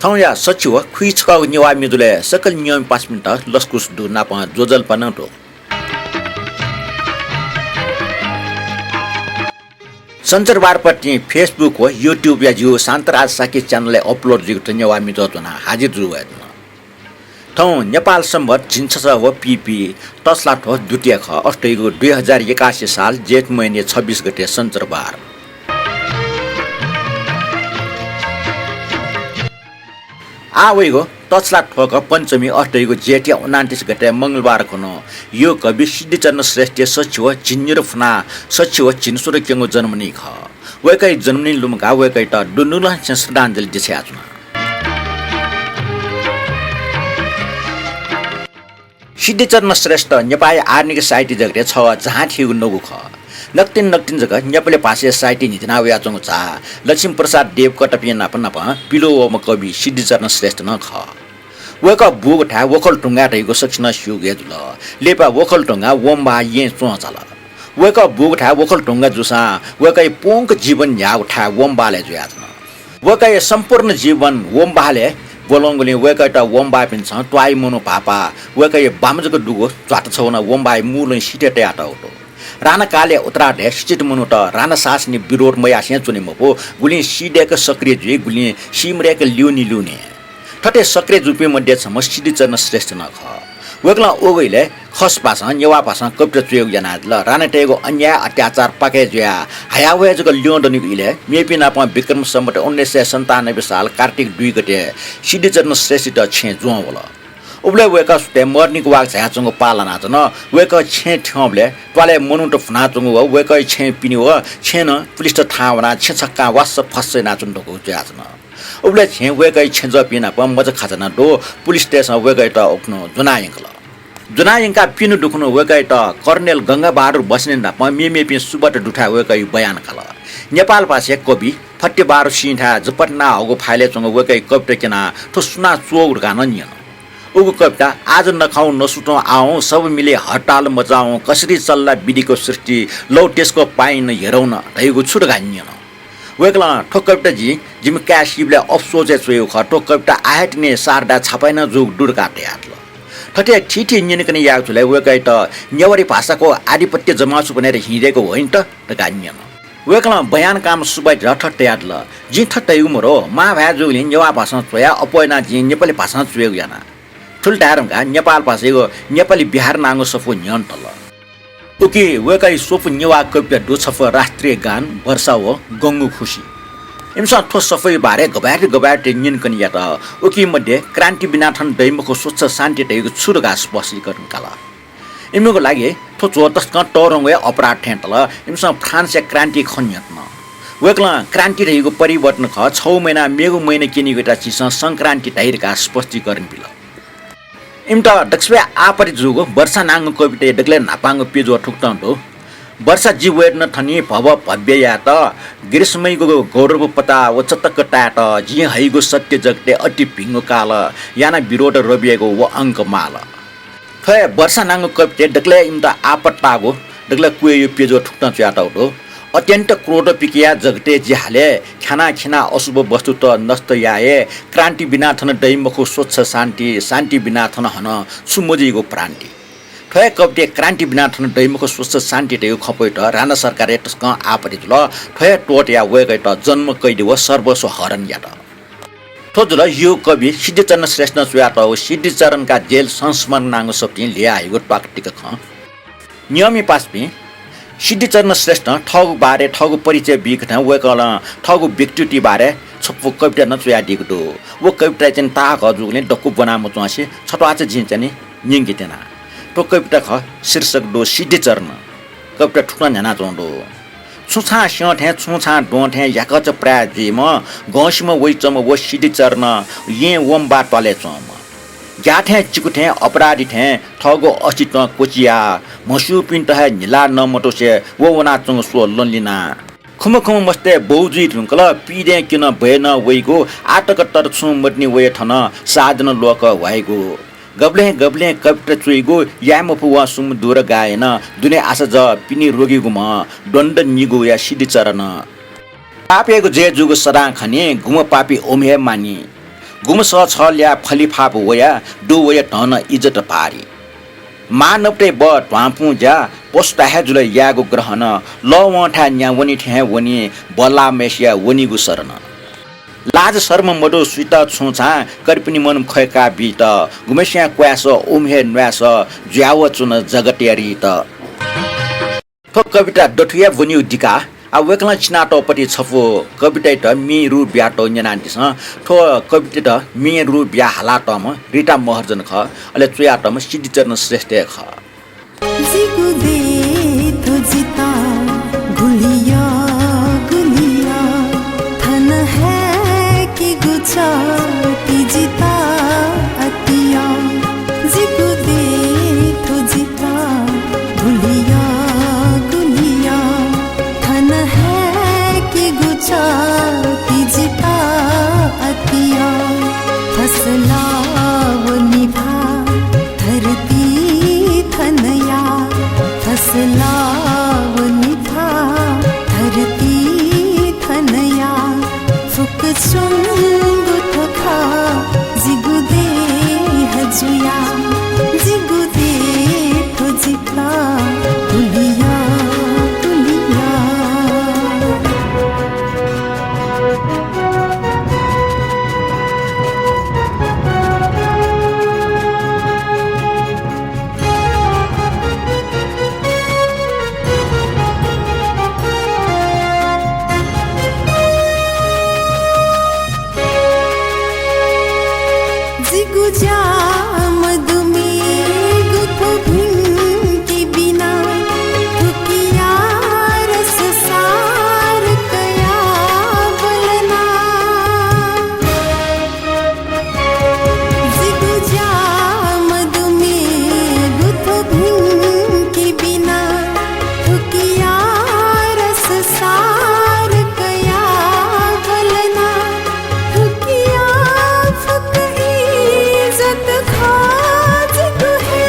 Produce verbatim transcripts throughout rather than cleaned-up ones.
थौंया सछि व खुइछकःगु नेवाः म्युझुलय् सकल नियमि पासापिन्त लसकुस दु, नापं ज्वजलपा नं दु। सञ्चरबारपतिं Facebook व YouTube-या जिगु शान्तराज शाक्य channel-य् upload जुइगु थ्व नेवाः म्युझुः ज्वनाः हाजिर जू वयाच्वना। थौं नेपाल संवत् झिंछसः व पीपी तछलाथ्व द्वितीया खः। अथे धइगु दुई हजार एकासी साल जेठ महिना छब्बिस गते सञ्चरबार। आः वइगु तछलाथ्वक पञ्चमी अथे धइगु जेठया उनान्तिस गते मंगलबार खुन्हु यु कवि सिद्धिचरण श्रेष्ठया सछि व झिंनिदँ फुनाः सछि व झिंस्वदँ क्यंगु जन्मदिन खः। वय्कःया जन्मदिन लुमंकाः वय्कःयात दुनुगलंनिसें श्रद्धाञ्जलि देछानाच्वना। सिद्धिचरण श्रेष्ठ नेपाःया आधुनिक साहित्य जगतय् छगः झां थीगु नगु खः। नकतिनि नकतिनि जक नेपाली भाषाया साहित्य न्हित्याना वयाच्वंगु झाः लक्ष्मी प्रसाद देवकोटापिं नाप नाप पिलु वःम्ह कवि सिद्धिचरण श्रेष्ठ नं खः। वय्कः बूगु थाय् वखल ढुंगा धइगु सकसिनं स्यूगु हे जुल। लिपा वखल ढुंगा वंबाः येँय् च्वंचाल। वय्कः बूगु थाय् वखल ढुंगा जूसां वय्कःया प्वंक जीवन न्ह्याःगु थाय् वंबालय् जुयाच्वन। वय्कःया सम्पूर्ण जीवन वंबालय् ब्वलंगुलिं वय्कःयात वंबाःपिन्सं त्वाःया मनू भाःपाः वय्कःया बामं जक दुगु झ्वाता छगू नं वंबाःया मूलंनिसें सिथय् तयातःगु दु। राणाकालया उत्तरार्धय् शिक्षित मनूत राणा शासनया विरोध मयासें च्वने मफु, गुलिं सीदय्क सक्रिय जुइ, गुलिं सीमदय्क ल्यूने ल्यूने। थथे सक्रिय जूपिं मध्ये छम्ह सिद्धिचरण श्रेष्ठ नं खः। वय्कलं उगु इलय् खस भासं, नेवाः भासं कविता च्वयेगु यानादिल। राणातय्गु अन्याय अत्याचार पाकय् जुयाः हायावया जक ल्यं दनिगु इलय् मेपिं नाप विक्रम सम्वत् उन्नाइस सय सन्तानब्बे साल कार्तिक दुई गते सिद्धिचरण श्रेष्ठयात छेँय् ज्वं वल। उबलय् वय्कः सुथय् मदनिगवाग झायाच्वंगु पाः लानाच्वन। वय्कः छेँय् थ्यंबलय् त्वालय् मनूत फुनाच्वंगु व वय्कःया छेँय् पिने व छेँनं पुलिसत थाहां वनाः छेँ छक्कां वास्स फस्स यानाच्वने धुंकूगु जुयाच्वन। उबलय् छेँय् वय्कःया छेँजःपिं नाप मचाखाचा नं दु। पुलिसतय्सं वय्कःयात उखुन्हु ज्वनाः यंकल। ज्वनाः यंकाः पिने दुखुन्हु वय्कःयात कर्नेल गंगाबहादुर बस्नेत नाप मेमेपिं सुब्बात दुथाय् वय्कःया बयान काल। नेपाल भाषाया कवि फतेबहादुर सिंथाय् जपतनाः हःगु फाइलय् च्वंगु वय्कःया कविता क्यनाः थ्व सुनां च्वःगु धकाः नं न्यन। उगु कविता आः जक नखाउँ नसुतुँ आवुँ, सब मिले हडताल मचाउँ, कसरी चल्ला विधिको सृष्टि, लौ त्यसको पाइन हेरौँ न धइगु छु धकाः न्यन। वय्कलं थ्व कविता जिं जिमि काय् सीबलय् अफसोसय् च्वयागु खः। थ्व कविता आः हे तिनि शारदा छापाय् नं जूगु दु धकाः धयादिल। थथे थीथी न्यनेकने याःगु झ्वलय् वय्कःयात नेवारी भाषाको आधिपत्य जमासुपनय् हिं दय्क वइन त धकाः न्यन। वय्कलं बयान काःम्ह सुब्बायात थथे धयादिल, जिं थथे धयागु मदु, मांभाय् जूगुलिं नेवाः भासं च्वया, अप्वः यानाः जिं नेपाली भासं च्वयेगु याना। थुलि धाये धुंकाः नेपाल भाषायागु नेपाली बिहार नांगु सफू न्ह्यःने तल। उकी वय्कःया स्वपु नेवाः कविता दु छपु राष्ट्रिय गान, वर्षा व गंगु खुसि। इमिसं थ्व सफूया बारे गबलें गबलें न्यनेकने यात। उकी मध्ये क्रान्ति बिना थन दइमखु स्वच्छ शान्ति धइगु छु धकाः स्पष्टीकरण काल। इमिगु लागि थ्व झ्वः तसकं तःधंगु हे अपराध थें तल। इमिसं फ्रान्सया क्रान्ति खँ न्ह्यथन। वय्कलं क्रान्ति धइगु परिवर्तन खः, छगू महिनां मेगु महिना क्यनीगुयात झीसं संक्रान्ति धाइ धकाः स्पष्टीकरण बिल। इमित दकलय् आपत्ति जूगु वर्षा नांगु कविताया दकलय् न्हापांगु प्यज्वः थुकथं दु। वर्षा जि वयेधुन थनि भव भव्य यायेत, ग्रीष्मयागु गौरव पचाः व चतक तायेत, जिं हइगु सत्य जगतय् अति भिंगु काल, यानाः विरोध रवियागु व अंक माल। थ्व हे वर्षा नांगु कविताय् दकलय् इमित आपत्ति ताःगु दकलय् क्वय्यु प्यज्वः थुकथं च्वयातःगु दु। अत्यन्त क्रोध पिकयाः जगतय् जि हाले, ख्यानाः खिनाः अशुभ वस्तुत नष्ट याये, क्रान्ति बिना थन दइमखु स्वच्छ शान्ति, शान्ति बिना थन हनं छु मजुइगु भ्रान्ति। थ्व हे कविताय् क्रान्ति बिना थन दइमखु स्वच्छ शान्ति धइगु खँपय्त राणा सरकारया तसकं आपत्ति जुल। थ्व हे त्वःतायाः वय्कःयात जन्म कैद व सर्वस्व हरण यात। थ्व जुल यु कवि सिद्धिचरण श्रेष्ठं च्वयातःगु सिद्धिचरणका जेल संस्मरण नांगु सफुतिं ल्ययाहयागु त्वाःक तिक खँ। नियमि पासापिं, सिद्धिचरण श्रेष्ठं थःगु बारे थःगु परिचय बीकथं वय्कलं थःगु व्यक्तित्वया बारे छपु कविता नं च्वयादीगु दु। व कविता चाहिँ ताःहाकः जूगुलिं दक्व ब्वना मच्वंसे छत्वाःचा जिं चाहिँ न्यंके त्यना। थ्व कविता खः, शीर्षक दु सिद्धिचरण। कविता थुकथं न्ह्यानाच्वंगु दु। छुं छां स्यं थें, छुं छां द्वं थें याकःचा प्रायः जुइम्ह, गंसिम्ह वइच्वंम्ह व सिद्धिचरण येँ वंबाः त्वालय् च्वंम्ह। ग्याः थें चिकु थें अपराधी थें थःगु अस्तित्वं क्वचिया, म्हस्यूपिन्त हे न्हिला नमतुसे व वनाच्वंगु स्व लंलिना। खुम्ह खुम्ह मस्तय् बौ जुइ धुंकल, पीदँय् किन बय् नं वइगु, आःतक तर छुं मतिनि वये थन, साधन ल्वःकः ह्वाइगु। गबलें गबलें कविता च्वइगु, याये मफु वं सुमधुर गायन, दुने आशा जः पिने रोगीगु म्ह, द्वन्द्व निगूया सिद्धिचरण। पापीयागु जय जूगु सदां खनी, गुम्ह पापी उम्ह हे मानी। गुम्हसः छः ल्याः फलिफाप वया, दु वया धन इज्जत भारी। मानवतय् ब ध्वाँपुं ज्या, पशुता हे जुल यायेगु ग्रहण, लःवंथाय् न्या वनी थें हे वनी, बल्लाःम्हय्‌सिया वनीगु शरण। लाज शर्म मदु सुइत छुं छां, कर्पिनि मन ख्वय्‌का बीत, गुम्हस्यां क्वय्‌सः उम्ह हे न्वाय्‌सः जुयावःच्वन जगतया रीत। थ्व कविता दथुया ब्वनीगु दिका। आ, वय्‌कलं चिनातःपति छपु कवितायात मिं रूप बियातःगु न्यनादिसँ। थ्व कवितायात मिं रूप बिया हालातःम्ह रिता महर्जन खः, अले च्वयातःम्ह सिद्धिचरण श्रेष्ठ हे खः। जिगु देय् थ्व जितः गुलिया गुलिया, थन हय्‌केगु च्वःति जितः अतिया। जिगु देय् थ्व जितः गुलिया गुलिया, थन हय्‌केगु च्वःति जितः अतिया। फसलाव निभा धरती थनया, फसलाव निभा धरती थनया। फुक्क च्वंगु थ्व खः जिगु देय् जुया, जिगु देय् थ्व जितः गुलिया गुलिया। जिगु ज्या मदुमेगु थ्व भिंके बिना, थुकिया रस सार कया बलना। जिगु ज्या मदुमेगु थ्व भिंके बिना, थुकिया रस सार कया बलना। थुकिया फुक्क इज्जत खः जिगु हे।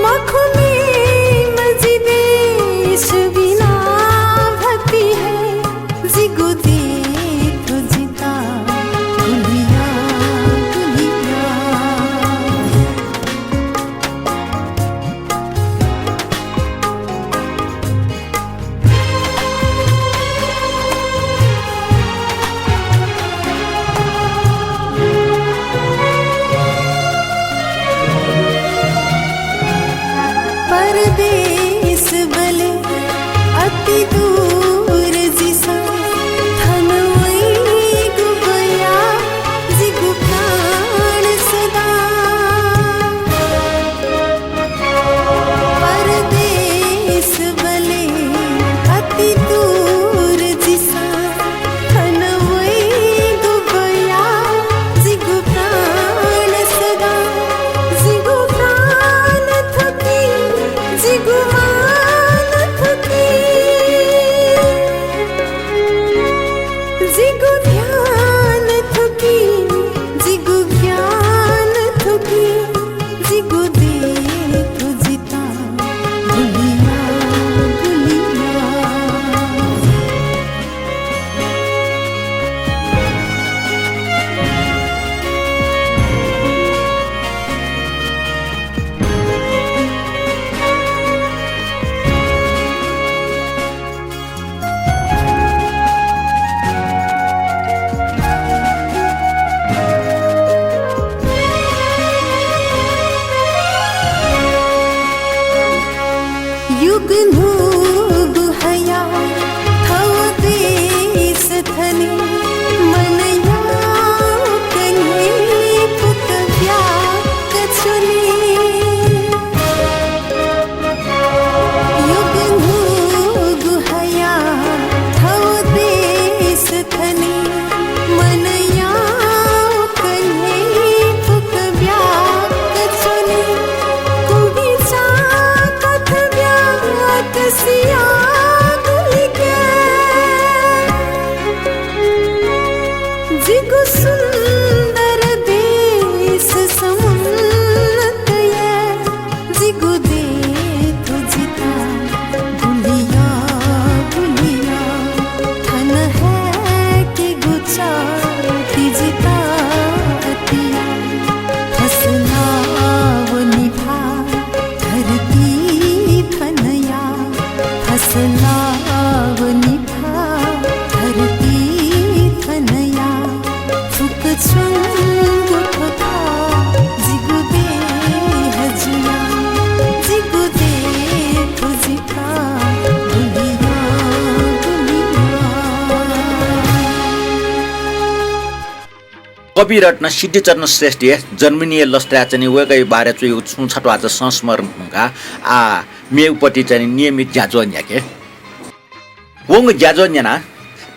मखुमि मजि देश बिना भति हे। जिगु देय् थ्व जितः गुलिया गुलिया। परदेस बले अति दूर जिसा, थन वइगु बया जिगु प्राण सदा। परदेस बले अति दूर जिसा, थन वइगु बया जिगु प्राण सदा। जिगु प्राण थुकी, जिगु मान थुकी, जिगु ध्यान थुकी, जिगु ज्ञान थुकी, जिगु देय् थ्व जितः गुलिया गुलिया। युग न्हूगु हया थव देस थने, मनया कन्हय् फुक्क ब्याक च्वने। युग न्हूगु हया थव देस थने, मनया कन्हय् फुक्क ब्याक च्वने। कुबिचा कथ ब्याक सिया गुलिके। लावणी खः, धरती थनया फुक्क छुं गुथो खः, जिगु देह जुया, जिगु देह थ्व जि खः, गुलियो, गुलियो। कविरत्न सिद्धिचरण श्रेष्ठया जर्मनीया लसताय् चाहिँ वय्‌कःया बारे च्वयागु छुं छत्वाःचा संस्मरण धुंकाः आः मेगु पति चाहिँ नियमित ज्याझ्वः न्ह्याके। वंगु ज्याझ्वः न्यनाः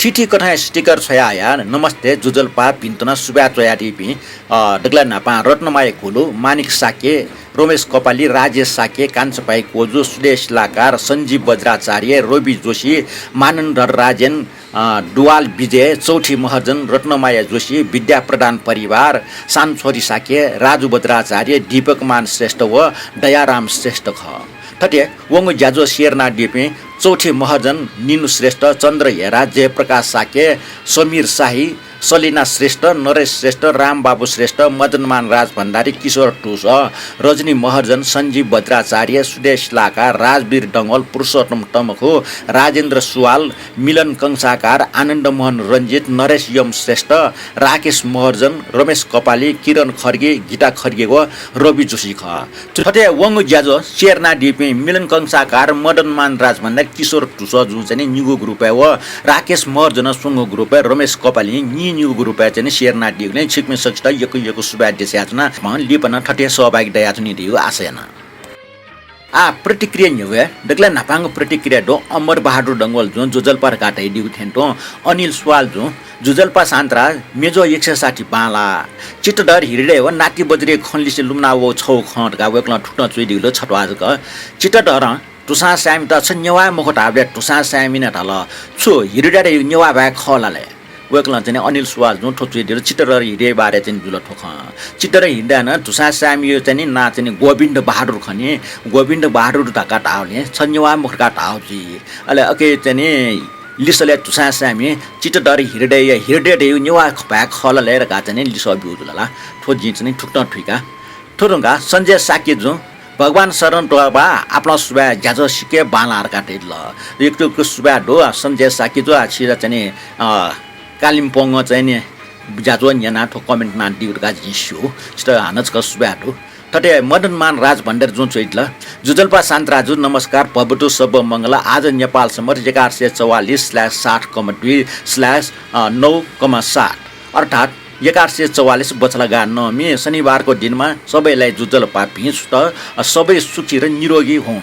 थीथी कथंया sticker छ्वयाहयाः नमस्ते, ज्वजलपा, भिन्तुना, सुभाय् च्वयादीपिं, अ, दकलय् न्हापां रत्नमाया घुलु, मानिक शाक्य, रमेश कपाली, राजेश शाक्य, कान्छाभाइ कोजु, सुदेश शिलाकार, सञ्जीव वज्राचार्य, रवि जोशी, मानन्धर राजेन, अ, दुवाल विजय, चौथी महर्जन, रत्नमाया जोशी, विद्या प्रधान परिवार, सानछोरी शाक्य, राजु वज्राचार्य, दीपकमान श्रेष्ठ व दयाराम श्रेष्ठ खः। थथे वंगु ज्याझ्वः share यानादीपिं चौथी महर्जन, निनु श्रेष्ठ, चन्द्र हेरा, जयप्रकाश शाक्य, समीर शाही, सलिना श्रेष्ठ, नरेश श्रेष्ठ, रामबाबु श्रेष्ठ, मदनमान राजभण्डारी, किशोर टुसः, रजनी महर्जन, सञ्जीव वज्राचार्य, सुदेश शिलाकार, राजवीर डंगोल, पुरुषोत्तम तमखु, राजेन्द्र सुवाल, मिलन कंसाकार, आनन्दमोहन रञ्जित, नरेश यम श्रेष्ठ, राकेश महर्जन, रमेश कपाली, किरण खड्गी, गीता खड्गी व रवि जोशी खः। थथे वंगु ज्याझ्वः share यानादीपिं मिलन कंसाकार, मदनमान राजभण्डारी, किशोर टुसः जुं चाहिँ निगूगु रुपय् व राकेश महर्जन स्वंगूगु रुपय्, रमेश कपालीं नीनिगूगु रुपय् चाहिँ share यानादीगुलिं छिकपिं सकसित यक्व यक्व सुभाय् देछायाच्वना। लिपा नं थथे सहभागी दयाच्वनी धइगु आशा याना। आः प्रतिक्रिया न्ह्यब्वये। दकलय् न्हापांगु प्रतिक्रिया दु अमर बहादुर डंगोल जुं ज्वजलपा धकाः धयादीगु थें तुं अनिल सुवाल जुं ज्वजलपा शान्तराज, मेजो एक सय साठी बांलाः। चित्तधर हृदय व नाति बज्रया खँ लिसे लुमना वःगु छगू खँ धकाः वय्‌कलं थुकथं च्वयादीगु दु छत्वाः जक। चित्तधरं धुसां सायमित छ नेवाः मखु धाःबलय् धुसां सायमिनं धाल, छु हृदय धइगु नेवाः भाय् खः ला ले? वय्‌कलं चाहिँ अनिल सुवाल जुं थ्व च्वयादिल, चित्तधर हृदय बारे चाहिँ जुल थ्व खँ। चित्तधर हृदयं धुसां सायमिया चाहिँ नां चाहिँ गोविन्द बहादुर खनी, गोविन्द बहादुर धकाः धाःबलय् छ नेवाः मखु धकाः धाःगु जुइ। अले अके चाहिँ लिसलय् धुसां सायमिं चित्तधर हृदय, हृदय धइगु नेवाः भाय् खः ला ले धकाः चाहिँ लिसः ब्यूगु जुल ला। थ्व जिं चाहिँ थुकथं थुइका। थ्व धुंकाः सञ्जय शाक्य जुं भगवान शरण तुवाः बा, आपालं सुभाय्, ज्याझ्वः सिक्क बांलाः धकाः धयादिल। यक्व यक्व सुभाय् दु, सञ्जय शाक्य जु, आ, छित चाहिँ नि, अ, कालिम्पोङं चाहिँ नि ज्याझ्वः न्यनाः थ्व comment यानादीगु धकाः जिं स्यू। छित हानं छकः सुभाय् दु। थथे मदनमान राजभण्डारी जुं च्वयादिल, ज्वजलपा शान्तराज जु, नमस्कार, भवतु सब्ब मङ्गल। आज नेपाल सम्बत एघार सय चौवालिस slash सात कमा दुई slash, अ, नौ कमा सात, अर्थात् एघार सय चौवालिस बछलागा नवमी शनिबारको दिनमा सबैलाई ज्वजलपा भिं सुत, सबै सुखी र निरोगी होऊन्।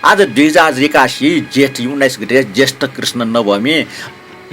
आज दुई हजार एकासी जेठ उन्नाइस गते ज्येष्ठ कृष्ण नवमी,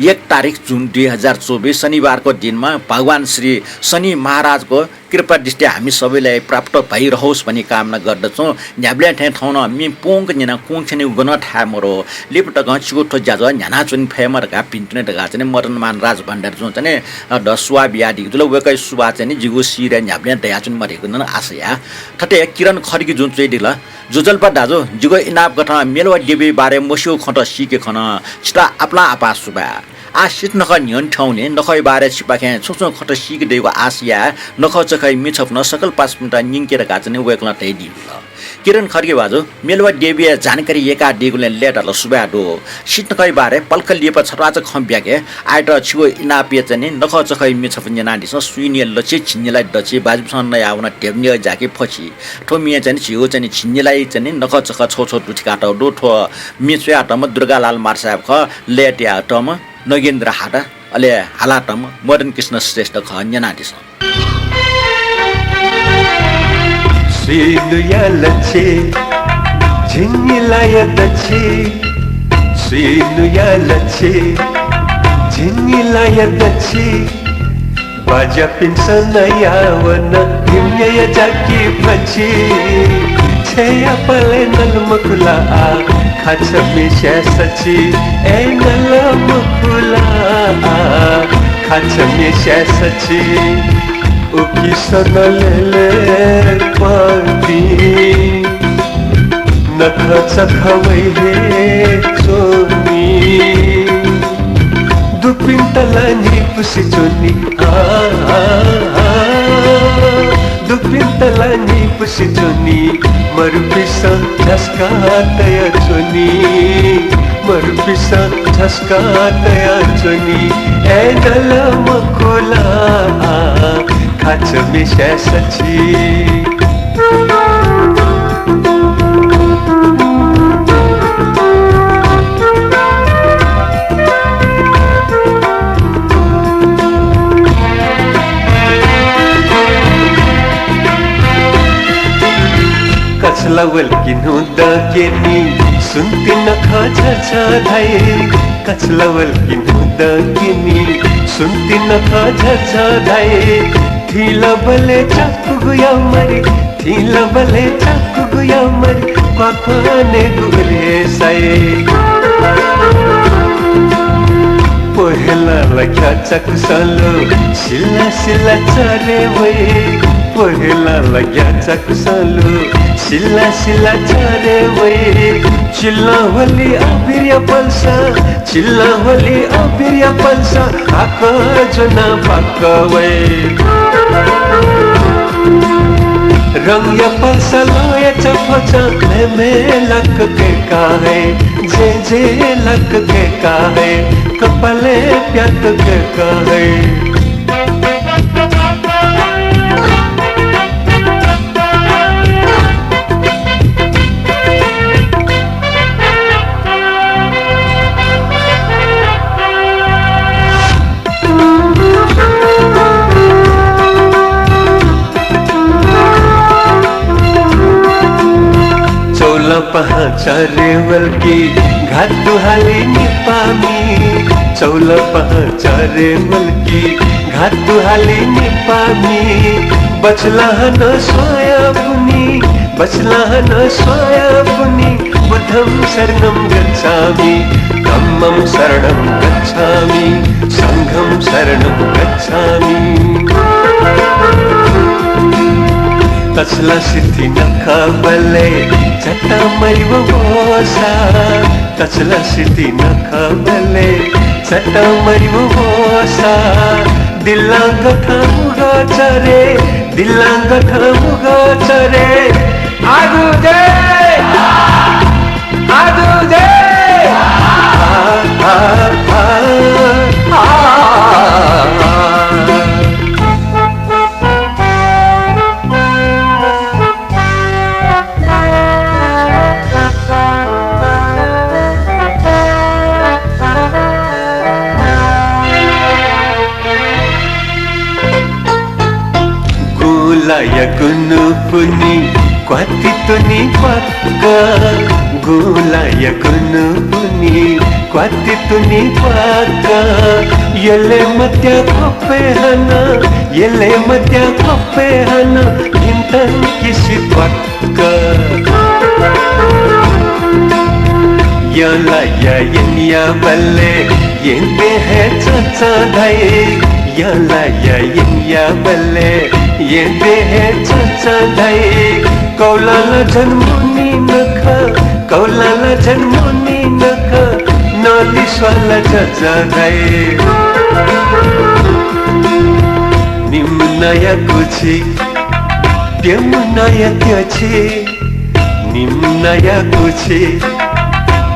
एक तारिख जुन दुई हजार चौबिस शनिबारको दिनमा भगवान श्री शनि महाराजको कृपा दृष्टि हामी सबैलाई प्राप्त भइरहोस् भनी कामना गर्दछौँ। न्ह्याबलें थें थौं नं मि पूंक न्यना कुंछेनी गन थाय् मरु। लिपा तकं छिगु थ्व ज्याझ्वः न्ह्यानाच्वने फयेमा धकाः भिन्तुना धकाः चाहिँ नि मदनमान राजभण्डारी जुं चाहिँ नि, अ, द सुभाय् बियादीगु जुल। वय्‌कःया सुभाय् चाहिँ नि जिगु शिरय् न्ह्याबलें दयाच्वने मा धइगु नं आशा या। थथे किरण खड्गी जुं च्वयादिल, ज्वजलपा दाजु, जिगु इनाप कथं मेलवा देवीया बारे मस्यूगु खँत सीके खन। छितः आपालं आपाः सुभाय्। आः सित नखः न्ह्यःने थ्यंवने, नखःया बारे छिपाखें छुं छुं खँत सीके दइगु आशा याये। नखः चखःया मि छपु नं सकल पासापिन्त न्यंके धकाः चाहिँ नि वय्‌कलं धयादीगु जुल। किरण खड्गी भाजु, मेलवा देवीया जानकारी यय्‌कादीगुलिं लय्‌ताल, सुभाय् दु। सित नखःया बारे पलख लिपा छत्वाःचा खँ ब्याके। आःयात छिगु इनापया चाहिँ नि नखः चखःया मि छपु न्यनादिसँ। सुइनिया लछि, झिंनिलाया दछि, बाजिबसं नयावन ध्यबा निगः ज्याकी फछि। थ्व मिया चाहिँ नि झीगु चाहिँ नि झिंनिलाया चाहिँ नि नखः चखः छगू छगू दुथ्याकातःगु दु। थ्व मि च्वयातःम्ह दुर्गालाल मार्साहेब खः, लय् तयातःम्ह नगेन्द्र हाडा, अले हालातःम्ह मदन कृष्ण श्रेष्ठ खः, न्यनादिसँ। सुइनुया लछि, झिंनिलाया दछि, सुइनुया लछि, झिंनिलाया दछि, बाज्यापिन्सं नयावन धिमय्‌या ज्याकी फछि। छेँया पालय् नल मखु ला आ, खाछ मिस्याये सछि। ए नल मखु ला आ, खाछ मिस्याये सछि। उकिसं लय्‌लय् पांतिं नखः चखः वइ हे च्वनी। दुपिन्त ला न्हिपुसे च्वनी, आ, आ, आ। दुपिन्त तला निपुसे च्वनी, मरुपिसं झस्का तया च्वनी, मरुपिसं झस्का तया च्वनी। ए नल मखुला, खाच मेस्या सछि। कछला वल कि न्हू दँ क्यनी, सुन्ति नखः झझ धाइ। कछला वल कि न्हू दँ क्यनी, सुन्ति नखः झझ धाइ। थिंलबलय् चाकुगु यामरी, थिंलबलय् चाकुगु यामरी, क्वाक्वानेगु उलि हे साइ। पोहेलां लाग्या चाकुसं ल्वः सिला सिला चरे वइ। पोहेलां लाग्या चाकुसं ल्वः सिला सिला चरे वइ। चिल्लां ह्वली अबिरया पल्सा, चिल्लां ह्वली अबिरया पल्सा, हाकः ज्वनाः पाकः वइ। रंगया पल्सा लःया चफचा, म्हेम्हें लाक कय्का हइ, जें जें लाक कय्का हइ, कपालय् प्यात कय्का हइ। चौलापाहां चरे वल कि घातु हाली निपामि। चौलापाहां चरे वल कि घातु हाली निपामि। बचला हानं स्वांया पुनि, बचला हानं स्वांया पुनि। बुद्धं शरणं गच्छामि, धम्मं शरणं गच्छामि, संघं शरणं गच्छामि। तछला सिथि नखःबलय् चतामरि व वःसा, तछला सिथि नखःबलय् चतामरि व वःसा। दिलां गथां मुगः चरे, दिलां गथां मुगः चरे। आगु दे, आगु दे। आ, आ, आ, आ, आ। गुलाया गुनु पुनि क्वाति तुनि क्वाक्क, गुलाया गुनु पुनि क्वाति तुनि क्वाक्क। यले मत्या ख्वपय् हानं, यले मत्या ख्वपय् हानं भिंतंकिसि क्वाक्क। यंलाया यंयाबलय् येँद्यः हे चचां धाइ। यंलाया यंयाबलय् येँद्यः हे चचां धाइ। कौलां ला झन मुनि नखः, कौलां ला झन मुनि नखः, नलिस्वां ला झझ धाइ। निम्हनाया कुछि, प्यम्हनाया त्यछि, निम्हनाया कुछि,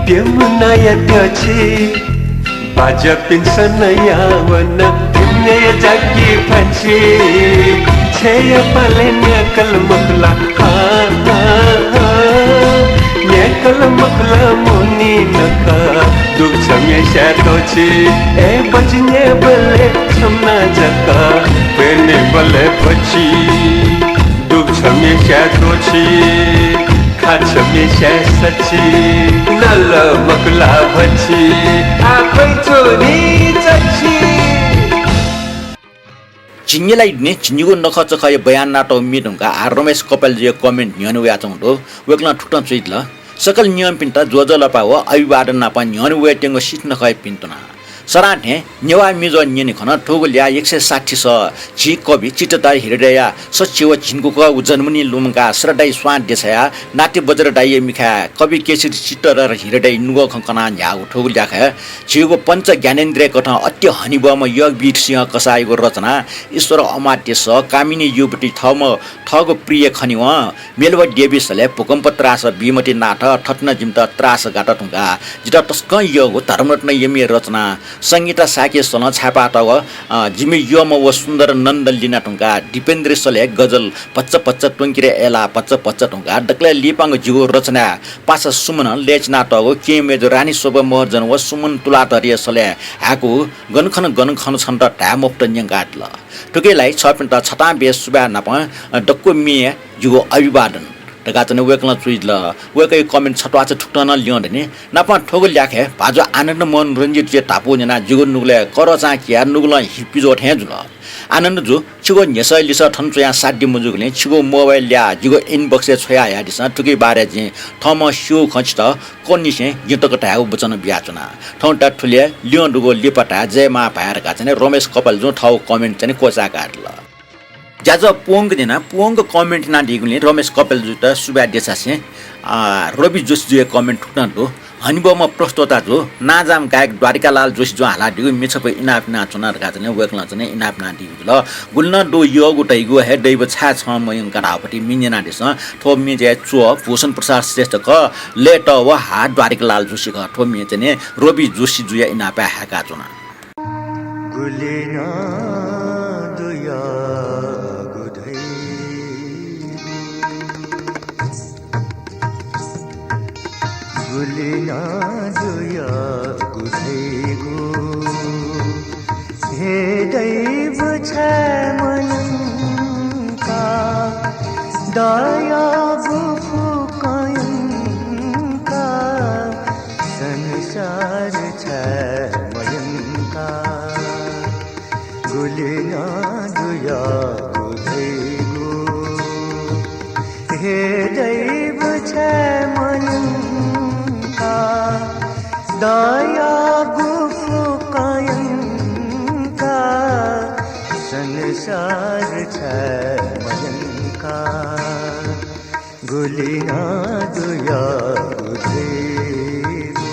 प्यम्हनाया त्यछि। बाज्यापिन्सं नयावन धिमन्हय्‌या जाकि फछि। छेँया पालय् न्याकल मखुला, हा, हा, हा। न्याकल मखुला मुनि नखः, दुगु छम्हस्यां त्वःछि। ए बजि न्येबलय् छम्ह जक, प्वय् न्येबलय् भछि। दुगु छम्हस्यां त्वःछि, खा छम्हस्यां सछि, नल मखुला भछि, आः ख्वइ च्वनी चछि। झिंनिला दुने झिंनिगू नखःचखःया बयान नातःगु म्ये धुंकाः आः रमेश कपालजुया comment न्ह्यःने वयाच्वंगु दु। वय्‌कलं थुकथं च्वयादिल। सकल नियमपिन्त ज्वजलपा व अभिवादन नाप न्ह्यःने वयेत्यंगु सिथ नखःया भिन्तुना। सदां थें नेवाः म्ये ज्वः न्यने खन। थुगु ल्याः एक सय साठी सः झी कवि चित्तधर हृदयया सच्छि व झिंगुकःगु जन्मदिन लुमंकाः श्रद्धाया स्वां देछायाः नाति बज्र दाइया मिखाय् कवि केशरी चित्तधर हृदयया नुगः खँ कनाः न्ह्याःगु थुगु ल्याखय् झीगु पञ्च ज्ञानेन्द्रिय कथं अति हनेबहःम्ह योगवीर सिंह कसाःयागु रचना ईश्वर अमात्य सः, कामिनी युवती थःम्ह थःगु प्रिय खनेवं मेलवा देवी सलय् भूकम्प त्रास बीमति नाथ थथे नं जिमित त्रास गात धुंकाः जितः तसकं यःगु धर्मरत्न यमिया रचना संगीता शाक्य सलं छाय्पातःगु, अ, जिमि यःम्ह व सुन्दर नन्द लिना धुंकाः दीपेन्द्र सलय् गजल भच्चा भच्चा त्वंकिरे अय्लाः भच्चा भच्चा धुंकाः दकलय् लिपांगु जिगु रचनाय् पासा सुमनं लय् चिनातःगु केहेँ मय्जु रानी शोभा महर्जन व सुमन तुलाधरया सलय् हाय्कूगु गन खन गन खन छन्त धाये मफुत न्यंकादिल। थुकिया लागि छःपिन्त छतां बे सुभाय् नापं, अ, दक्व म्ये जिगु अभिवादन धकाः च्वने वय्कलं च्वयादिल। वय्कःया comment छत्वाःचा थुकथं नं ल्यं धनि। नापं थ्वगु ल्याखय् भाजु आनन्द मोहन रंजितया धापू न्यनाः जिगु नुगलय् करचां कियाः नुगलं हिप्पिज्वः थें जुल। आनन्द जु, छिगु न्ह्यसः लिसः थन च्वयाः साध्य मजूगुलिं छिगु mobile ल्याः जिगु inbox-य् छ्वयाहयादिसँ। थुकिया बारे जिं थःम्हं स्यूगु खँ छितः कःनिसें जिं तक धायेगु वचन बियाच्वना। थौं ता थुलि हे ल्यं दुगु लिपा धाये जय मां भाय् धकाः च्वने रमेश कपालजुं थःगु comment च्वने क्वचाय्कादिल। ज्याझ्वः पूवंक न्यनाः पूवंक comment यानादीगुलिं रमेश कपालजुयात सुभाय् देछासें, आ, रवि जोशीजुया comment थुकथं दु। हनेबहःम्ह प्रस्तोता जु, नांजाःम्ह गायक द्वारिकालाल जोशीजुं हालादीगु म्ये छपु इनाप यानाच्वना धकाः च्वने वय्कलं च्वने इनाप यानादीगु जुल। गुलि नं दु यःगु धइगु हे दैव छाय् छं मयंका धाःगु पति म्ये न्यनादिसँ। थ्व म्ये चाहिँ च्वः भूषण प्रसाद श्रेष्ठ खः, लय् तः व हा द्वारिकालाल जोशी खः। थ्व म्ये चाहिँ रवि जोशीजुया इनापय् हाय्काच्वना। गुलि नं दुयागु धइगु, गुलि नं दुयागु धइगु, हे दैव छाय् मयंका, दयागु फुक्क यंका, संसार छाय् मयंका। गुलि नं दुयागु धइगु, हे दैव छाय् मयंका, दयागु फुक्क यंका, संसार छाय् मयंका। गुलि नं दुयागु धइगु।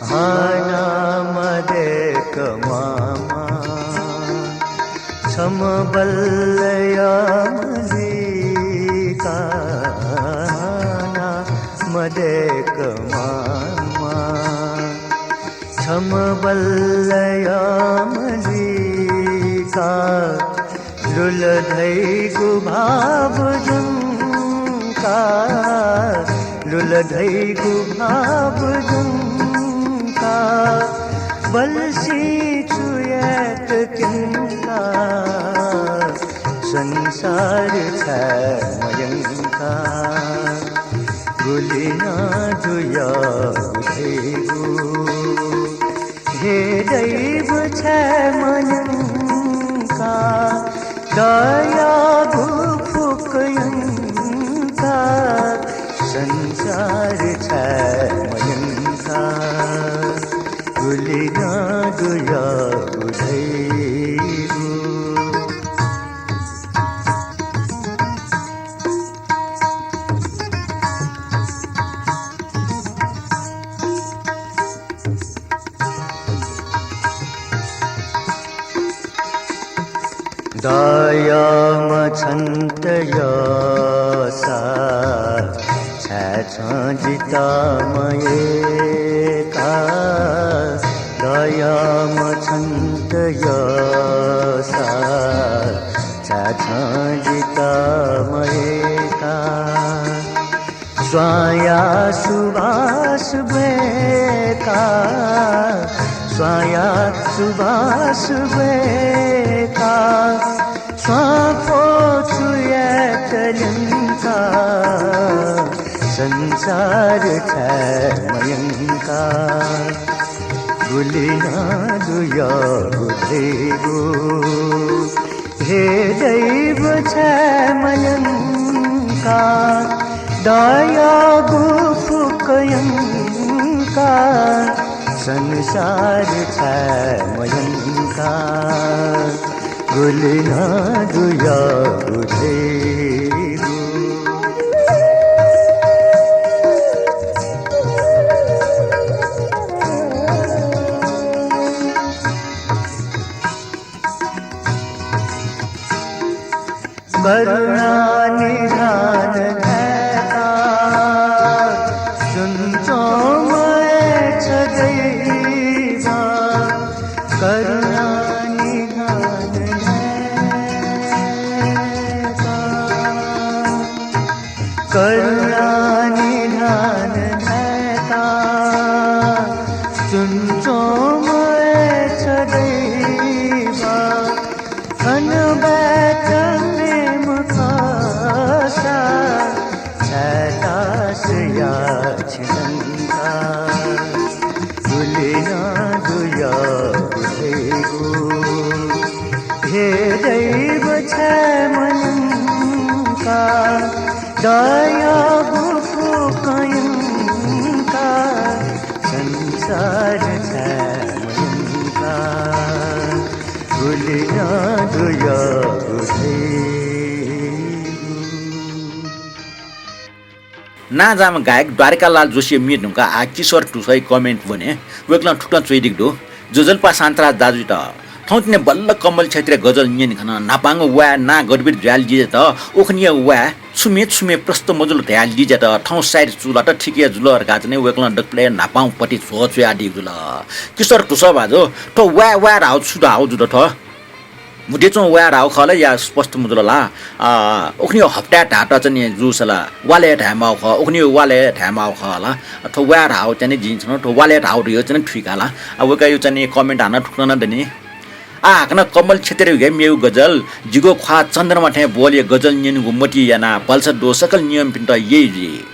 हानं मदय्क म्वाःम्वाः छम्ह बल्ल यःम्ह जुइका, हानं मदय्क म्वाःम्वाः छम्ह बल्ल यःम्ह जुइका, लुल धइगु भाव ज्वंका, लुल धइगु भाव ज्वंका, बल्लसिं छु यायेत क्यंका, संसार छाय् मयंका। गुलि नं दुयागु धइगु, हे दैव छाय् मयंका, दयागु फुक्क यंका, संसार छाय् मयंका। गुलि नं दुयागु धइगु। दयाम्ह छन्त यःसा छाय् छं जितः मयय्का, दयाम्ह छन्त यःसा छाय् छं जितः मयय्का। स्वांया सुभाय् ब्वय्का, स्वांया सुभाय् ब्वय्का, स्वां फ्वं छु यायेत ल्यंका, संसार छाय् मयंका। गुलि नं दुयागु धइगु, हे दैव छाय् मयंका, दयागु फुक्क यंका, संसार छाय् मयंका। गुलि नं दुयागु धइगु। करुणानिधान धयाः सुनच्वंम्ह छ दैव। करुणानिधान धयाः, करुणानिधान धयाः सुनच्वंम्ह छ दैव। थन बाय्‌कःम्ह खःसा छाय्‌धाःसा याः छिं शंका। गुलि नं दुयागु धइगु, हे दैव छाय् मयंका। दयागु फुक्कं यंका, संसार छाय् मयंका। गुलि नं दुयागु धइगु। नांजाःम्ह गायक द्वारिकालाल जोशीया म्ये धुंकाः आः किशोर धुस्वाया comment ब्वने। वय्‌कलं थुकथं च्वयादीगु दु। ज्वजलपा शान्तराज दाजुयात थौंतिनि बल्ल कमल क्षेत्रीया गजल न्यने खन। न्हापांगु वाय् नां गडबडी जुयाः लिज्यात। उखुन्हुया वाय् छुम्ये छुम्ये प्रस्तुत मजुल धयाः लिज्यात। थौं साइत चूलात, ठीक हे जुल धकाः चाहिँ वय्‌कलं दकलय् न्हापांगु पति झ्वः च्वयादीगु जुल। किशोर धुस्वा भाजु, थ्व वाय् वाय् धाःगु छु धाःगु जुल थ्व? मुद्येच्वं वाय् धाःगु खः ला या स्पष्ट मजुल ला? आ, उखुन्हु हप्ताय् धाःत चाहिँ जूसा ला वालय् धायेमाःगु खः, उखुन्हु वालय् धायेमाःगु खः ला? थ्व वाय् धाःगु चाहिँ जिं छन्हु थ्व वालय् धाःगु धयागु चाहिँ थुइका ला? आ, वय्‌कःया चाहिँ comment हानं थुकथं नं दनि। आः हाकनं कमल क्षेत्रीया मेगु गजल, जिगु ख्वाः चन्द्रमा थें ब्वःले गजल न्यनेगु मतिइ यानाः भलसा दु सकल नियमपिन्त यय् जुइ।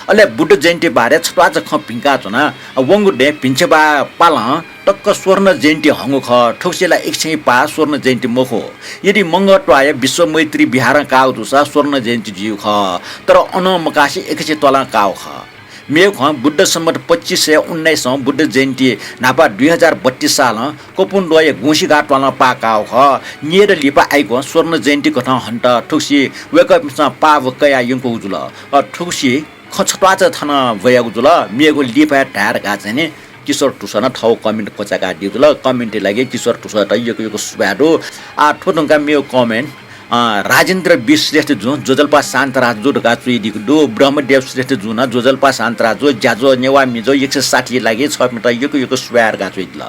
अले बुद्ध जयन्ती बारे छत्वाःचा खँ भिंकाच्वना। वंगु दँय् भिक्षेपाः पालं तक्क स्वर्ण जयन्ती हंगु खः। थुगुसी ला एकछिं पाः स्वर्ण जयन्ती मखु। यदि मंगः त्वाःया विश्व मैत्री विहारं काःगु जूसा स्वर्ण जयन्ती जुइगु खः। तर अनं मकासे एकछिं त्वालं काःगु खः। मेगु खँ, बुद्ध सम्बत पच्चिस सय उन्नाइसं बुद्ध जयन्ती न्हापा दुई हजार बत्तीस सालं कपुंद्वःया गुंसिघाः त्वालं पाः काःगु खः। न्यय्‌दँ लिपा आइकं स्वर्ण जयन्ती कथं हनेत थुगुसी वय्‌कःपिन्सं पाः व कयाः यंकूगु जुल। अ, थुगुसी खँ छत्वाःचा थन ब्वयागु जुल, मेगु लिपाय् धाये धकाः चाहिँ नि किशोर धुस्वां नं थःगु comment क्वचाय्‌कादीगु जुल। Comment-या लागि किशोर धुस्वायात यक्व यक्व सुभाय् दु। आः थ्व धुंकाः मेगु comment, अ, राजेन्द्र बी श्रेष्ठ जुं ज्वजलपा शान्तराज जु धकाः च्वयादीगु दु। ब्रह्मदेव श्रेष्ठ जुं नं ज्वजलपा शान्तराज जु, ज्याझ्वः नेवाः म्ये जु एक सय साठी लागि छःपिन्त यक्व यक्व सुभाय् धकाः च्वयादिल।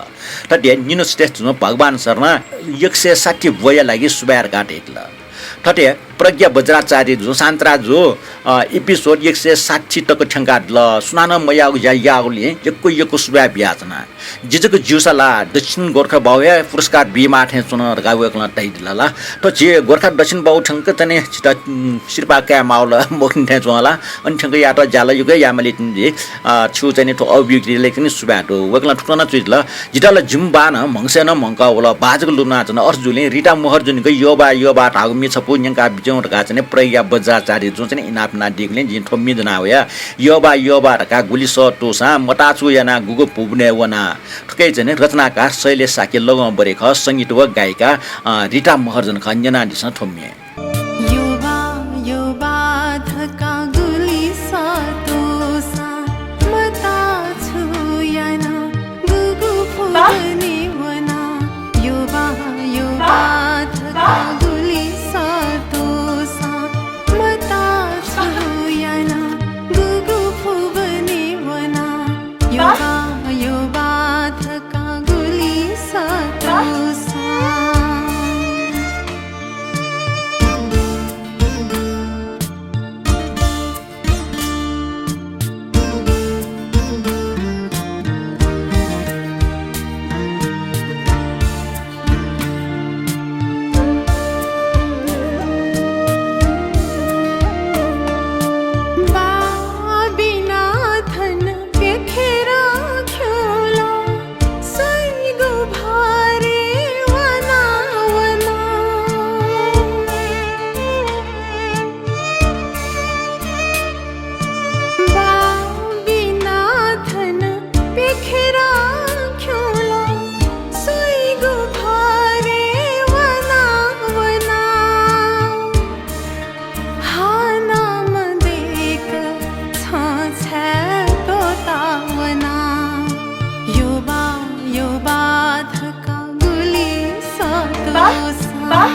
थथे निनु श्रेष्ठ जुं भगवान शरण एक सय साठी ब्वया लागि सुभाय् धकाः धयादिल। थथे प्रज्ञा वज्राचार्य जु, शान्तराज जु, अ, episode एक सय साठी तक थ्यंकादिल। सुनानं मयाःगु ज्या याःगुलिं यक्व यक्व सुभाय् बियाच्वना। जि जक ज्यूसा ला दक्षिण गोर्खा बाहुया पुरस्कार बीमाः थें च्वन धकाः वय्‌कलं धयादिल ला। थ्व झी गोर्खा दक्षिण बाहु थ्यंक चाहिँ नि छित, उम्, सिरपाः कायेमाःगु ला मखुनि थें च्वं ला। अन थ्यंक यात ज्या ला यक्व यायेमाली तिनि झी, अ, छिगु चाहिँ नि थ्व अभिव्यक्तिइ ला तिनि सुभाय् दु। वय्‌कलं थुकथं नं च्वयादिल। जितः ला जिमि बां नं म्हगसय् नं म्हंकः वल। बाजक लुमनाच्वन। अथे जूगुलिं रिता महर्जनयागु यःबाः यःबाः धाःगु म्ये छपु न्यंका बिज्याहुँ धकाः चाहिँ नि प्रज्ञा वज्राचार्य जुं चाहिँ नि इनाप यानादीगुलिं जिं थ्व म्ये ज्वना वया। यःबाः यःबाः धकाः गुलि सः तूसां मताछु यानाः गुगु भुवनय् वना। थुकिया चाहिँ नि रचनाकार शैलेश शाक्य लगं बरे खः, संगीत व गायिका, अ, रिता महर्जन खः। न्यनादिसँ थ्व म्ये। यःबाः यःबाः धकाः गुलि सः तूसां मताछु यानाः गुगु भुवनय् वना। यःबाः यःबाः धकाः गुलि सः तूसां मताछु यानाः गुगु भुवनय् वना। यःबाः यःबाः धकाः गुलि सः तूसां। बाः बिना थन प्यखेरं खिउँलं स्वइगु भरे वना वना। बाः बिना थन प्यखेरं खिउँलं स्वइगु भरे वना वना। हानं मदय्क छं छाय् त्वःता वना। यःबाः यःबाः धकाः गुलि सः तूसां।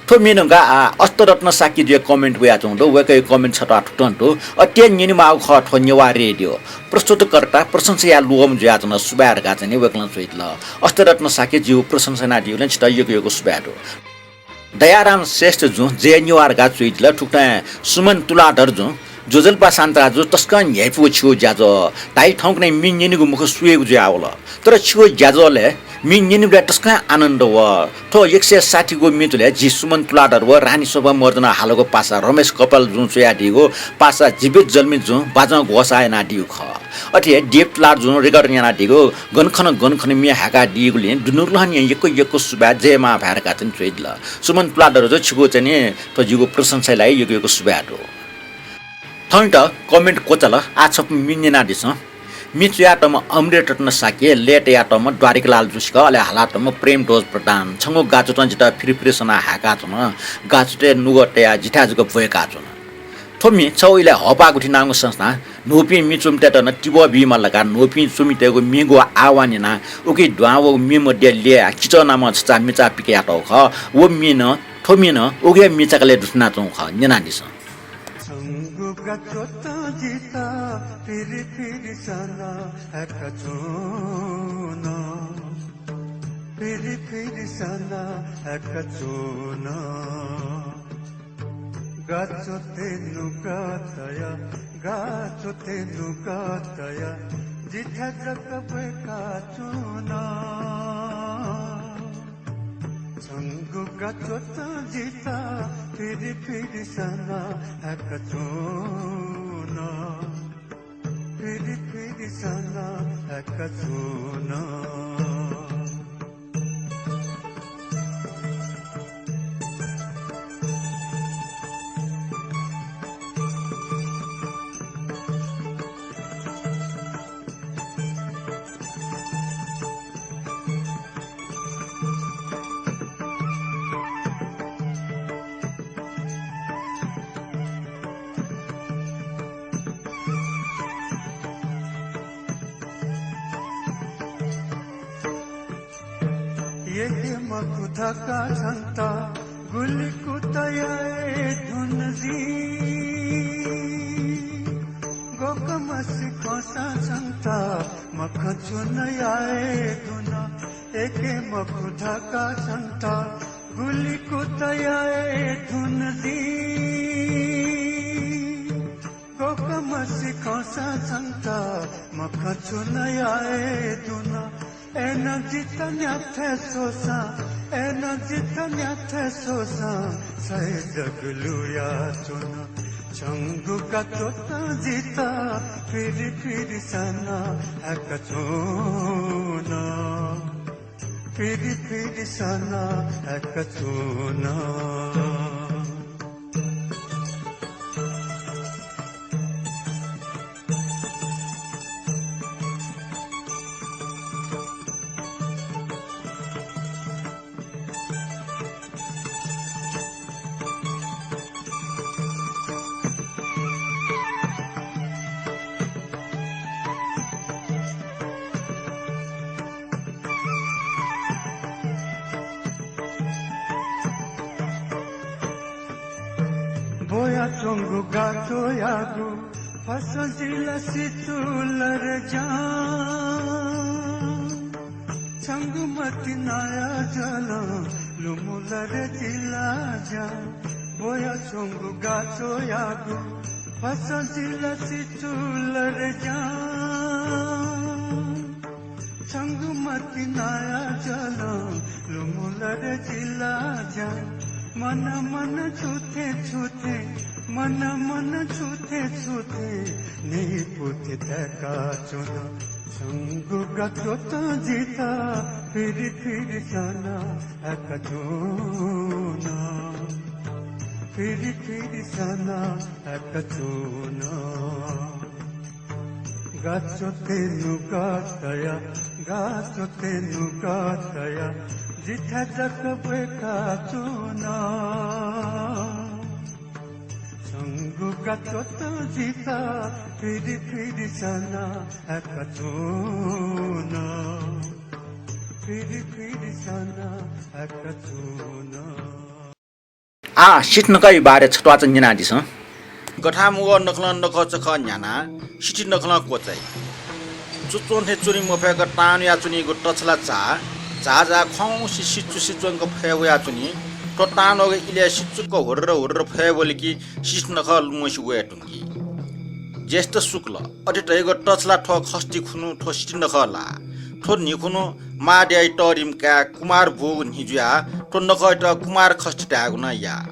थ्व म्ये न्वंकाः आः अष्टरत्न शाक्यजुया comment वयाच्वंगु दु। वय्कःया comment छता थुकथं दु। अथे हे न्यनेमाःगु खः थ्व नेवाः रेडियो। प्रस्तुतकर्ता प्रशंसाया लुवंम्ह जुयाच्वन, सुभाय् धकाः चाहिँ नि वय्कलं च्वयादिल। अष्टरत्न शाक्यजुं प्रशंसा यानादीगुलिं छितः यक्व यक्व सुभाय् दु। दयाराम श्रेष्ठ जुं जय नेवाः धकाः च्वयादिल। थुकथं सुमन तुलाधर जुं ज्वजलपा शान्ता जु, तसकं न्ह्याइपुगु छिगु ज्याझ्वः। धाइ थौंकन्हय् म्ये न्यनेगु मखु, स्वयेगु जुयावल। तर छिगु ज्याझ्वलय् म्ये न्यनेबलय् तसकं आनन्द वः। थ्व एक सय साठीगु म्ये तुलय् झी सुमन तुलाधर व रानी शोभा महर्जनं हालागु पासा, रमेश कपाल जुं च्वयादीगु पासा, जीवित जल्मी जुं बाजं ग्वसाः यानादीगु खः। अथे हे देव तुलाधर जुं record यानादीगु गन खन गन खन म्ये हाय्कादीगुलिं दुनुगलंनिसें यक्व यक्व सुभाय्, जय मां भाय् धकाः चाहिँ नि च्वयादिल। सुमन तुलाधर जु, छिगु चाहिँ नि थ्व जिगु प्रशंसाया लागि यक्व यक्व सुभाय् दु। थौंयात comment क्वचाल, आः छपु म्ये न्यनादिसँ। म्ये च्वयातःम्ह अमृत रत्न शाक्य, लय् तयातःम्ह द्वारिकालाल जोशी खः, अले हालातःम्ह प्रेमध्वज प्रधान। छंगु गाच्वतं जितः फिरि फिरि सनाः हाय्काच्वन। गाच्वतय् नुगः तयाः जिथाय् जक ब्वय्काच्वन। थ्व म्ये छगू इलय् हःपाः गुथि नांगु संस्थां न्हूपिं म्ये च्वमितय्त नं तिबः बीमाल धकाः न्हूपिं च्वमितय्गु म्येगु आह्वान यानाः उकी दुहां वःगु म्ये मध्ये ल्ययाः किचः नामं छचाः मिचा पिकयातःगु खः। व म्ये नं, थ्व म्ये नं उगु हे म्ये चाकलय् दुथ्यानाच्वंगु खः। न्यनादिसँ। छंगु गाच्वतं जितः फिरि फिरि सनाः हाय्काच्वन। फिरि फिरि सनाः हाय्काच्वन। गाच्वतय् नुगः तयाः, गाच्वतय् नुगः तयाः जिथाय् जक ब्वय्काच्वन। छंगु गाच्वतं जितः फिरि फिरि सनाः हाय्काच्वन। फिरि फिरि सनाः हाय्काच्वन। यःगु मखु धकाः छन्त गुलि कुतः याये धुन जिं। गकं मसिखंसां छन्त मखु छुं नं याये धुन। यःगु मखु धकाः छन्त गुलि कुतः याये धुन जिं। गकं मसिखंसां छन्त मखु छुं नं याये धुन। अय्नं जितः न्ह्याथें स्वःसां, अय्नं जितः न्ह्याथें स्वःसां सय् जक लुयाच्वन। छंगु गाच्वतं जितः फिरि फिरि सनाः हाय्काच्वन। फिरि फिरि सनाः हाय्काच्वन। ब्वयाच्वंगु गाच्वःयागु फसं जिला सिचुल रे ज्यां। छंगु मतिनाया जलं लुमुल रे जिला ज्यां। ब्वयाच्वंगु गाच्वःयागु फसं जिला सिचुल रे ज्यां। छंगु मतिनाया जलं लुमुल रे जिला ज्यां। मन मन छुथें छुथें, मन मन छुथें छुथें न्हिपुथें दय्काच्वन। छंगु गाच्वतं जितः फिरि फिरि सनाः हाय्काच्वन। फिरि फिरि सनाः हाय्काच्वन। गाच्वतय् नुगः तयाः, गाच्वतय् नुगः तयाः जिथाय् जक ब्वय्काच्वन। छंगु गाच्वतं जितः फिरि फिरि सनाः हाय्काच्वन। फिरि फिरि सनाः हाय्काच्वन। आः सिथनखःया बारे छत्वाःचा न्यनादिसँ। गथांमुगः नखलं नखःचखः न्ह्यानाः सिथनखलं क्वचाइ। च्वच्वं थें च्वने मफय्क तांन्वया च्वनीगु तछला झा, झा झा खंसे सिचुसे च्वंक फय् वयाच्वनी। थ्व तांन्वःगु इलय् सिचुक्क हुर्र हुर्र फय् वल कि सिथनखः लुमंसे वये धुंकी। ज्येष्ठ शुक्ल, अथे धइगु तछला थ्व खष्टि खुन्हु थ्व सिथनखः लाः। थ्व न्हि खुन्हु मांद्याइ तःधिम्ह काय् कुमार बूगु न्हि जुयाः थ्व नखःयात कुमार खष्टि धायेगु नं याः।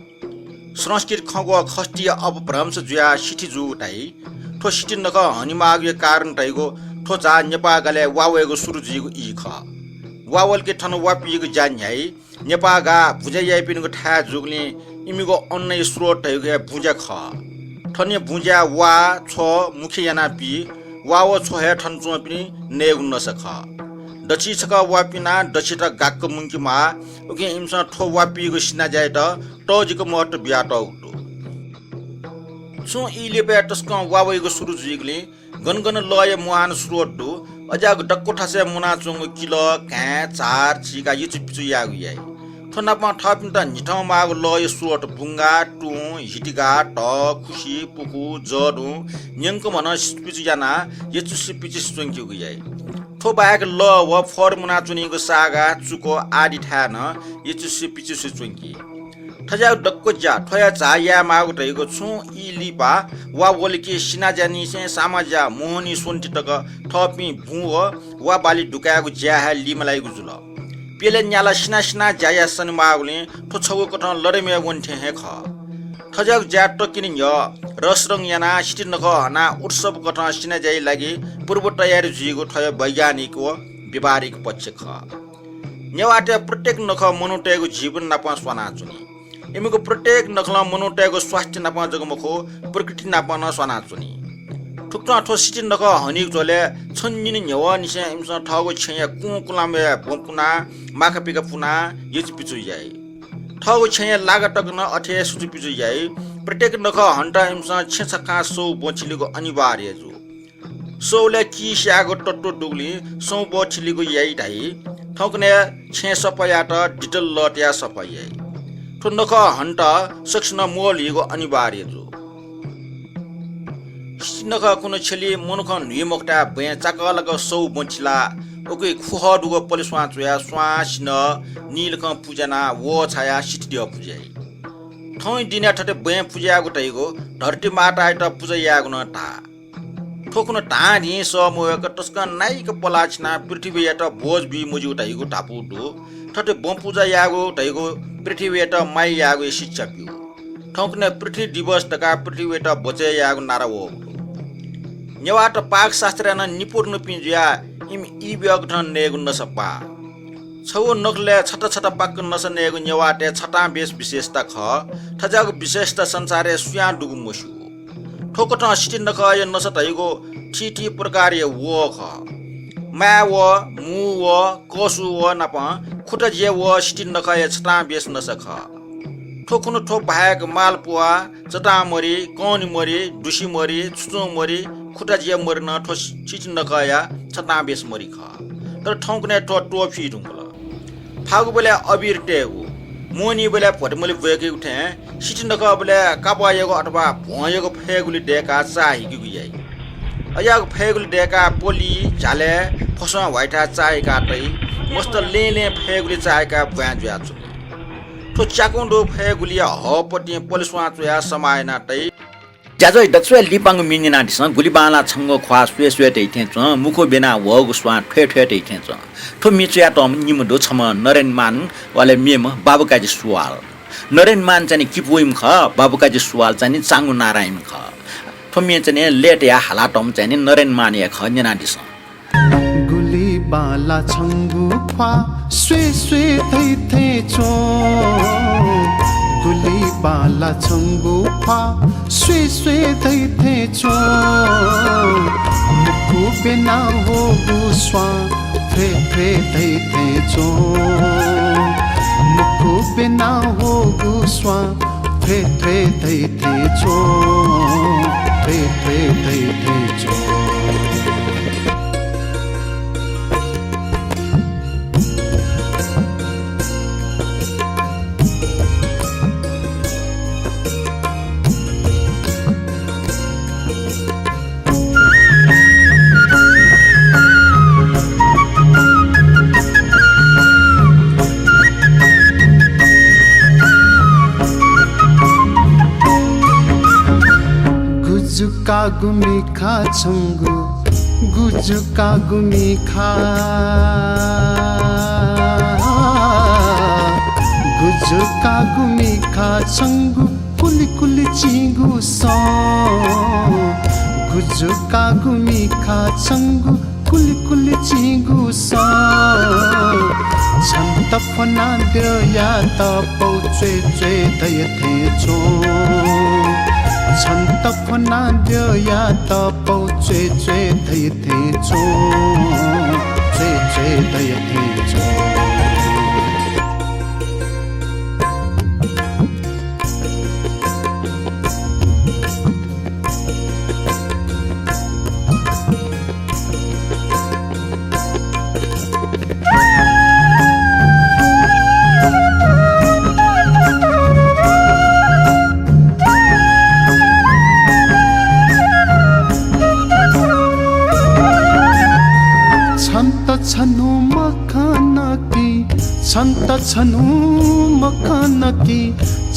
संस्कृत खँग्वः खष्टिया अपभ्रंश जुयाः सिथि जूगु धाइ। थ्व सिथनखः हनेमाःगुया कारण धइगु थ्व झा नेपाः गालय् वा वयेगु सुरु जुइगु ई खः। वा वल कि थन वा पीगु ज्या न्ह्याइ। नेपाः गाः बुँज्या याइपिनिगु थाय् जूगुलिं इमिगु अन्नया स्रोत धइगु हे बुँज्या खः। थनिं बुँज्याय् वा, छ्व मुखे यानाः पी। वा व छ्व हे थन च्वंपिनि नयेगु नसा खः। दच्छि छकः वा पिनाः दच्छित गाक्क मुंकेमाः। उकिं इमिसं थ्व वा पीगु सिनाज्यायात तःजिक महत्त्व बियातःगु दु। छुं ई लिपाय् तसकं वा वइगु सुरु जुइगुलिं गन गन लःया मुहान स्रोत दु, अज्याःगु दक्व थासय् मुनाच्वंगु किलः, घाँय्, झार, झिगा यचुपिचु यायेगु याइ। थ्व नापं थःपिन्त न्हिथं माःगु लःया स्रोत बुंगा, तुं, हितिगा, धः, खुसि, पुखू, जःदुं न्यंकं नं सिचुपिचु यानाः यचुसे पिचुसे च्वंकीगु याइ। थ्व बाहेक लः व फर मुनाच्वनीगु सागा, चुक आदि थाय् नं यचुसे पिचुसे च्वंकी। थज्याःगु दक्व ज्या थ्वया झा यायेमाःगु धइगु छुं ई लिपा वा वल कि सिनाज्यानिसें सामाज्या मोहनी स्वन्ति तक थःपिं बुँ व वा बाली दुकायेगु ज्या हे लिमालाइगु जुल। प्यलय् न्याला सिना सिना ज्या याये सनेमाःगुलिं थ्व छगू कथं लदमे वने थें हे खः। थज्याःगु ज्या तकिनि न्ह्यः रसरंग यानाः सिथनखः हनाः उत्सव कथं सिनाज्याया लागि पूर्व तयारी जुइगु थ्वया वैज्ञानिक व व्यावहारिक पक्ष खः। नेवाःतय् प्रत्येक नखः मनूतय्गु जीवन नाप स्वानाच्वनी। इमिगु प्रत्येक नखलं मनूतय्गु स्वास्थ्य नाप जक मखु, प्रकृति नाप नं स्वानाच्वनी। थुकथं थ्व सिथनखः हनीगु झ्वलय् छन्हिनि न्ह्यवंनिसें इमिसं थःगु छेँया कुंकुलामय् ब्वँ पुनाः, माखापिका पुनाः यचुपिचु याइ। थःगु छेँया लागा तक नं अथे हे सुचुपिचु याइ। प्रत्येक नखः हनेत इमिसं छेँ छखां सौ ब्वँ थिलेगु अनिवार्य जू। सौलय् किसियागु तत्व दुगुलिं सौ ब्वँ थिलेगु याइ धाइ। थौंकन्हय् छेँ सफा यायेत डिटल लः तयाः सफा याइ। थ्व नखः हनेत सकसिनं मोल हीगु अनिवार्य जू। सिथनखः खुन्हु छ्यली मनुखं न्हुइ मखुथाय् ब्वँय् चाकःलाक सौ ब्वँ थिलाः उकी खुहः दुगु पलेस्वां च्वयाः स्वां सिन्हः नीलकं पुज्यानाः वः छायाः सिथि द्यः पुज्याइ। थौंया दिनय् थथे ब्वँय् पुज्यायेगु धइगु धरती मातायात पुजा यायेगु नं धाः। थ्व खुन्हु धांधीं सः मवय्क तसकं नाइक पलाः छिनाः पृथ्वीयात बोझ बी मज्यू धइगु धापू दु। थथे ब्वँ पुजा यायेगु धइगु पृथ्वीयात माया यायेगुया शिक्षा ब्यू। थौंकन्हय् पृथ्वी दिवस धकाः पृथ्वीयात बचय् यायेगु नारा वःगु दु। नेवाःत पाकशास्त्रय् नं निपुर्नुपिं जुयाः इमि ई ब्यःकथं नयेगु नसा बाः। छगू नखलय् छता छता पाक्क नसा नयेगु नेवाःतय् छतां बेस विशेषता खः। थज्याःगु विशेषता संसारय् सुयां दुगु मस्यू। थ्व कथं सिथनखःया नसा धइगु थीथी प्रकारया वः खः। माय् वः, मू वः, कःसू वः नाप खुटाज्या वः सिथनखःया छतां बेस नसा खः। थ्व खुन्हु थ्व बाहेक मालपुवा, चतांमरि, कौनिमरि, दुसिमरि, छुचुंमरि, खुटाज्या मरि नं थ्व सिथनखःया छतां बेस मरि खः। तर थौंकन्हय् थ्व त्वःफी धुंकल। फागुबलय् अबिर तयेगु, मोहनीबलय् भ्वतमलि ब्वय्केगु थें सिथनखःबलय् कापःयागु अथवा भ्वंयागु फय्गुलि दय्काः चाः हिकेगु याइ। अज्याःगु फय्गुलि दय्काः पलि, झ्यालय्, फसं ह्वाइथाय् चाः हिकाः तइ। मस्त लँय् लँय् फय्गुलि चाः हिकाः ब्वाँय् जुयाच्वन। थ्व च्याकुं दुगु फय्गुलिया हःपतिं पलेस्वां च्वयाः समाः यानाः तइ। ज्याझ्वः दक्वसिया लिपांगु म्ये न्यनादिसँ। गुलि बांलाः छंगु ख्वाः स्वये स्वये तइ थें च्वं, मुखु ब्यनाः ह्वःगु स्वां थ्वये थ्वये तइ थें च्वं। थ्व म्ये च्वयातःम्ह निम्ह दु, छम्ह नरेन मान, व अले मेम्ह बाबुकाजी सुवाल। नरेन मान चाहिँ नि किपु वइम्ह खः, बाबुकाजी सुवाल चाहिँ नि चांगु नाराय्म्ह खः। थ्व म्ये चाहिँ नि लय् तयाः हालातःम्ह चाहिँ नि नरेन मान हे खः, न्यनादिसँ। गुलि बांलाः छंगु ख्वाः स्वये स्वये तइ थें च्वं। गुलि बांलाः छंगु ख्वाः स्वये स्वये तइ थें च्वं। मुखु ब्यनाः ह्वःगु स्वां थ्वये थ्वये तइ थें च्वं। मुखु ब्यनाः ह्वःगु स्वां थ्वये थ्वये तइ थें च्वं। थ्वये थ्वये तइ थें च्वं। कागु मिखा छंगु, गुजु कागु मिखा, गुजु कागु मिखा छंगु, कुलि कुलि चिंगु सं। गुजु कागु मिखा छंगु, कुलि कुलि चिंगु सं। छन्त फ्वनाः द्यःयात पौ च्वय् च्वय् धया थें च्वं। छन्त फ्वनाः द्यःयात पौ च्वय् च्वय् धया थें च्वं। च्वय् च्वय् धया थें च्वं। छन्त छन्हु मखन कि, छन्त छन्हु मखन कि,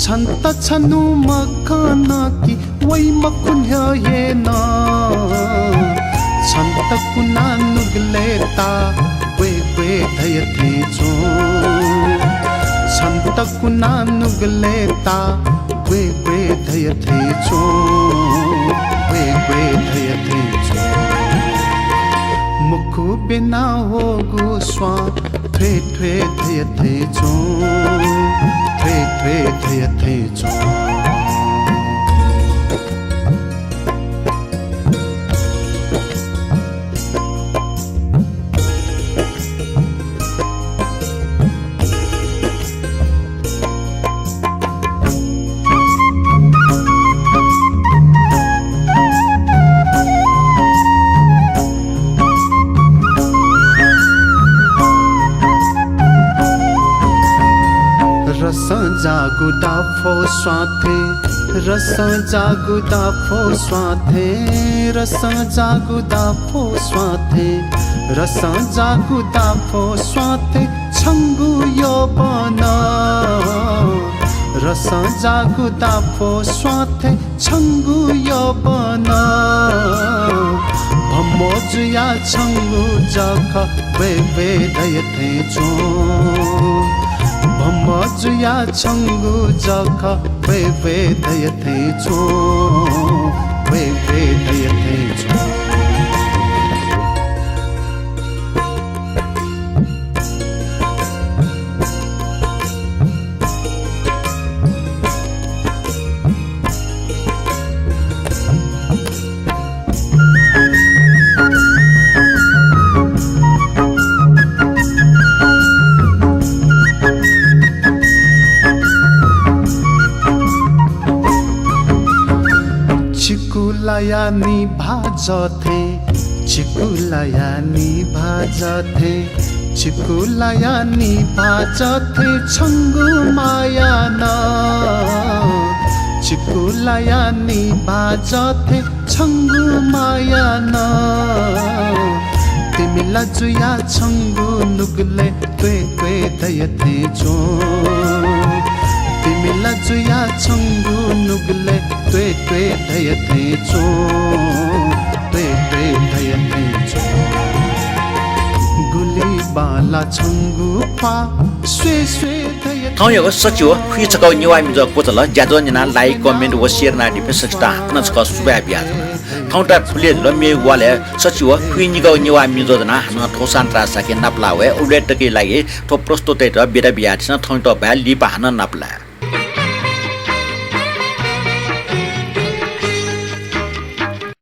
छन्त छन्हु मखन कि, वइ मखु न्ह्यः हे नं। छन्त कुना नुगलय् ताः ग्वय् ग्वय् धया थें च्वं। छन्त कुना नुगलय् ताः ग्वय् ग्वय् धया थें च्वं। ग्वय् ग्वय् धया थें च्वं। मुखु ब्यना ह्वःगु स्वां थ्वय् थ्वय् धया थें च्वं। थ्वय् थ्वय् धया थें च्वं। रसं जाःगु दाफो स्वां थें, रसं जाःगु दाफो स्वां थें, रसं जाःगु दाफो स्वां थें, रसं जाःगु दाफो स्वां थें छंगु यौवन। रसं जाःगु दाफो स्वां थें छंगु यौवन। भम्व जुयाः छंगु जःखः ब्वय् ब्वय् धया थें च्वं। भम्व जुयाः छंगु जःखः ब्वय् ब्वय् धया थें च्वं। ब्वय् ब्वय् धया थें च्वं। चिकुलाया निभाः जः थें, चिकुलाया निभाः जः थें, चिकुलाया निभाः जः थें छंगु माया नं। चिकुलाया निभाः जः थें छंगु माया नं। तिमिला जुयाः छंगु नुगलय् त्वय् त्वय् धया थें च्वं। तिमिला जुयाः छंगु नुगलय् त्वय् त्वय् धया थें च्वं। त्वय् त्वय् धया थें च्वं। गुलि बांला छंगु प्वाः स्वये स्वये धया थें। थौंयागु सछि व फुइ छकः नेवाः म्ये ज्वः क्वचाल। ज्याझ्वः न्यनाः like, comment व share यानादीपिं सकसितं हाकनं छकः सुभाय् बियाच्वना। थौंता थुलि हे जुल। मेगु वालय् सछि व फुइ निकः नेवाः म्ये ज्वः ज्वनाः हानं थ्व सान्त्रा साके नापलाः वये। उबलय् तकया लागि थ्व प्रस्तुत यायेत बिदा बियादिसँ। थौंयात बाय्, लिपा हानं नापलाये।